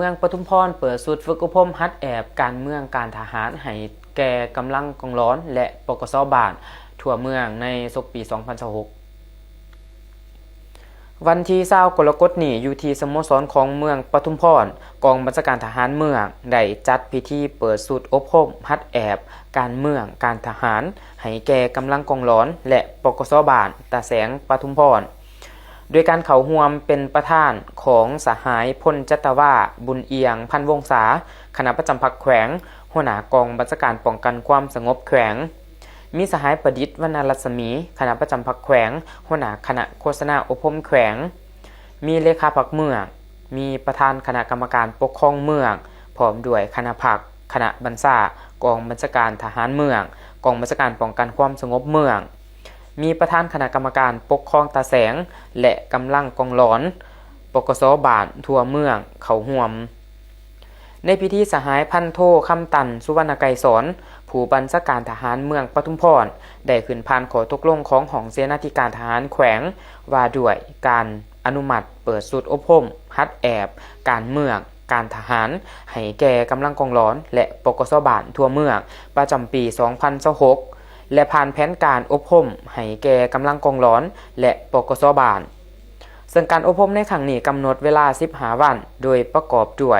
ເມືອງປະທຸມພອນເປີດຊຸດຝຶກອົບຮົມຫັດແອບການເມືອງການທະຫານໃຫ້ແກ່ກຳລັງກອງຫຼອນ ແລະ ປກສ ບ້ານທົ່ວເມືອງໃນສົກປີສອງພັນຊາວຫົກ. ວັນທີຊາວກໍລະກົດນີ້ ຢູ່ທີ່ສະໂມສອນຂອງເມືອງປະທຸມພອນ, ກອງບັນຊາການທະຫານເມືອງໄດ້ຈັດພິທີເປີດຊຸດອົບຮົມຫັດແອບການເມືອງການທະຫານໃຫ້ແກ່ກຳລັງກອງຫຼອນ ແລະ ປກສ ບ້ານຕາແສງປະທຸມພອນ. ໂດຍການເຂົ້າຮ່ວມເປັນປະທານຂອງສະຫາຍ ພົນຈັດຕະວາ ບຸນອຽງ ພັນວົງສາ, ຄະນະປະຈຳພັກແຂວງ, ຫົວໜ້າກອງບັນຊາການປ້ອງກັນຄວາມສະຫງົບແຂວງ, ມີສະຫາຍ ປະດິດ ວັນນະລັດສະໝີ, ຄະນະປະຈຳພັກແຂວງ, ຫົວໜ້າຄະນະໂຄສະນາອົບຮົມແຂວງ, ມີເລຂາພັກເມືອງ, ມີປະທານຄະນະກຳມະການປົກຄອງເມືອງ, ພ້ອມດ້ວຍຄະນະພັກ, ຄະນະບັນຊາ, ກອງບັນຊາການທະຫານເມືອງ, ກອງບັນຊາການປ້ອງກັນຄວາມສະຫງົບເມືອງ, ມີປະທານຄະນະກຳມະການປົກຄອງຕາແສງ ແລະ ກຳລັງກອງຫຼອນ ປກສ ບ້ານທົ່ວເມືອງເຂົ້າຮ່ວມ. ໃນພິທີ ສະຫາຍ ພັນໂທ ຄຳຕັນ ສຸວັນນະໄກສອນ ຜູ້ບັນຊາການທະຫານເມືອງປະທຸມພອນ ໄດ້ຂຶ້ນຜ່ານຂໍ້ຕົກລົງຂອງຫ້ອງເສນາທິການທະຫານແຂວງ ວ່າດ້ວຍການອະນຸມັດເປີດຊຸດອົບຮົມຫັດແອບການເມືອງ ການທະຫານ ໃຫ້ແກ່ກຳລັງກອງຫຼອນ ແລະ ປກສ ບ້ານທົ່ວເມືອງ ປະຈຳປີສອງພັນຊາວຫົກ ແລະ ຜ່ານແຜນການອົບຮົມໃຫ້ແກ່ກຳລັງກອງຫຼອນ ແລະ ປກສ ບ້ານ. ເຊິ່ງການອົບຮົມໃນຄັ້ງນີ້ກຳນົດເວລາສິບຫ້າວັນ ໂດຍປະກອບດ້ວຍ